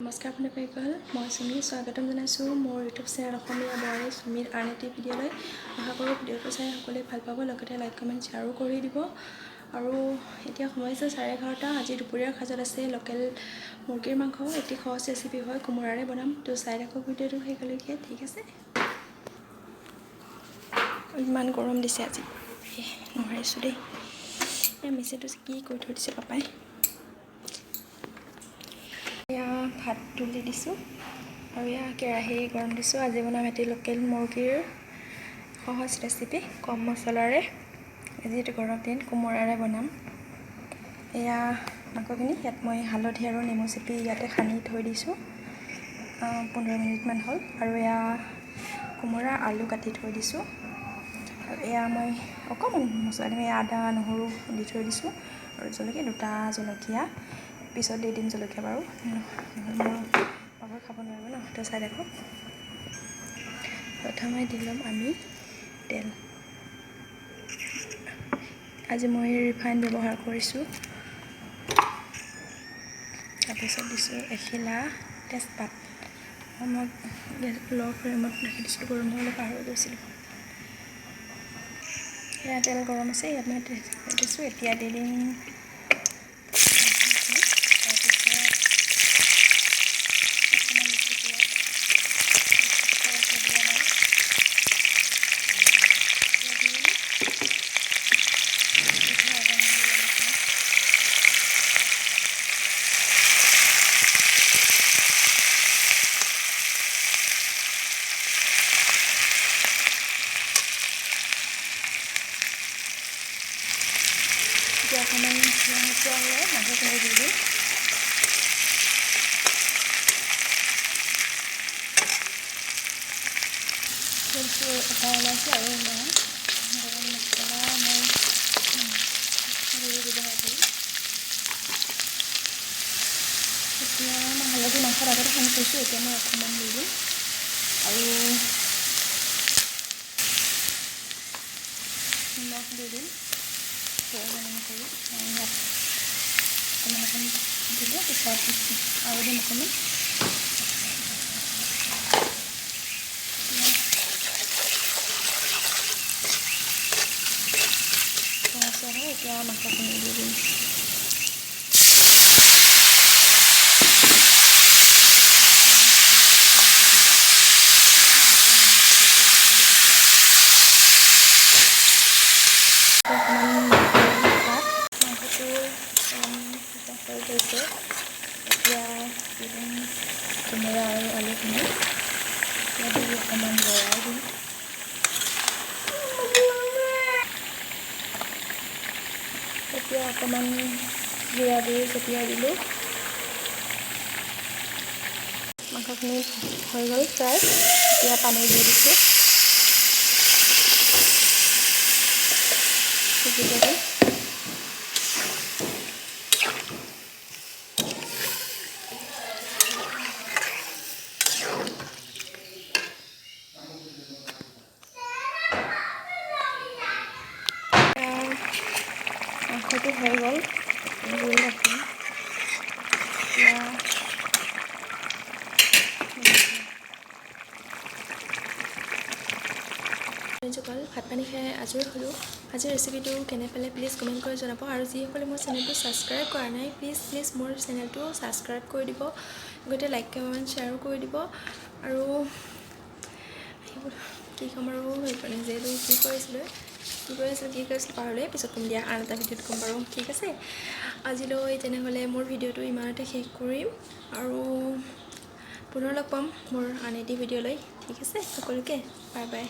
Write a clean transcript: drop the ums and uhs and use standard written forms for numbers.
নমস্কাৰ বন্ধুসকল, মই চুমি স্বাগতম জনাইছোঁ মোৰ ইউটিউব চেনেল অসমীয়া বোৱাৰী চুমিৰ আন এটি ভিডিঅ'লৈ। আশা কৰোঁ ভিডিঅ'টো চাই সকলোৱে ভাল পাব, লগতে লাইক, কমেণ্ট, শ্বেয়াৰো কৰি দিব। আৰু এতিয়া সময় হৈছে 11:30। আজি দুপৰীয়াৰ সাজত আছে লোকেল মুৰ্গীৰ মাংস। এটি সহজ ৰেচিপি হয়, কোমোৰাৰে বনাম। তো চাই থাকক ভিডিঅ'টো শেষলৈকে, ঠিক আছে? ইমান গৰম দিছে আজি, নোৱাৰিছোঁ দেই। এই মেচিনটো কি কৰি থৈ দিছে পাপাই। এয়া ভাত তুলি দিছোঁ আৰু এয়া কেৰাহী গৰম দিছোঁ। আজি বনাম এটি লোকেল মুৰ্গীৰ সহজ ৰেচিপি, কম মছলাৰে। যিহেতু গৰম দিন, কোমোৰাৰে বনাম। এয়া মাংসখিনি ইয়াত মই হালধি আৰু নেমু চেপি ইয়াতে সানি থৈ দিছোঁ, 15 মিনিটমান হ'ল। আৰু এয়া কোমোৰা আলু কাটি থৈ দিছোঁ। আৰু এয়া মই অকণমান মছলা দিম, এয়া আদা নহৰু দি থৈ দিছোঁ আৰু জলকীয়া, 2টা জলকীয়া পিছত দি দিম জলকীয়া বাৰু, নহ'লে মোৰ বাবুৱে খাব নোৱাৰিব ন। তো চাই থাকক। প্ৰথমে দি ল'ম আমি তেল। আজি মই ৰিফাইন ব্যৱহাৰ কৰিছোঁ। তাৰপিছত দিছোঁ এখিলা তেজপাত। মই গেছ ল' ফ্লেমত ৰাখি দিছিলোঁ, গৰম হ'বলৈ পাহৰি গৈছিলোঁ। এয়া তেল গৰম আছে, ইয়াত মই তেজপাত দিছোঁ। এতিয়া দি দিম। তাৰপিছত অকণমান দিছোঁ পিঁয়াজ, সৰহকৈ দিয়া নাই। এতিয়া দিম আদা নহৰু অলপমান। এতিয়া অকণমান ৰঙচুৱা হ'লে মাংসখিনি দি দিম। তেলটো এটা ওলাইছে আৰু মই গৰম মছলা মই গুড়ি ব্যৱহাৰ কৰিম। এতিয়া মই হালধি মাংসত আগতে সানি থৈছোঁ, এতিয়া মই অকণমান দি দিম আৰু নিমখ দি দিম প্ৰয়োজন অনুসৰি। মই ইয়াত অকণমান অকণ দিলোঁ, পিছত আৰু দিম অকণমান। ৰঙচুৱা হয়, এতিয়া মাংসখিনি দি দিম। অকণমান মাংসটো হৈ গৈছে। এতিয়া দি দিম কোমোৰা আৰু আলুখিনি। এতিয়া দি অকণমান লৰাই দিম। এতিয়া অকণমান জিৰা গুড়ি ছটিয়াই দিলোঁ। মাংসখিনি হৈ গ'ল প্ৰায়। এতিয়া পানী দি দিছোঁ, সিজিব দিম। মাংসটো হৈ গ'ল, জোল ৰাখিম। এতিয়া বন্ধুসকল, ভাত পানী খাই আজৰি হ'লোঁ। আজিৰ ৰেচিপিটো কেনে পালে প্লিজ কমেণ্ট কৰি জনাব। আৰু যিসকলে মোৰ চেনেলটো ছাবস্ক্ৰাইব কৰা নাই, প্লিজ প্লিজ মোৰ চেনেলটো ছাবস্ক্ৰাইব কৰি দিব, লগতে লাইক, কমেণ্ট, শ্বেয়াৰো কৰি দিব। আৰু কি ক'ম আৰু, সেইকাৰণে যিহেতু কি কৰিছিলোঁ কি কৰি আছিলোঁ কি কৰিছিলোঁ পাহৰিলে, পিছত ক'ম দিয়া, আন এটা ভিডিঅ'ত ক'ম বাৰু, ঠিক আছে? আজিলৈ তেনেহ'লে মোৰ ভিডিঅ'টো ইমানতে শেষ কৰিম আৰু পুনৰ লগ পাম মোৰ আন এটি ভিডিঅ'লৈ। ঠিক আছে, সকলোকে বাই বাই।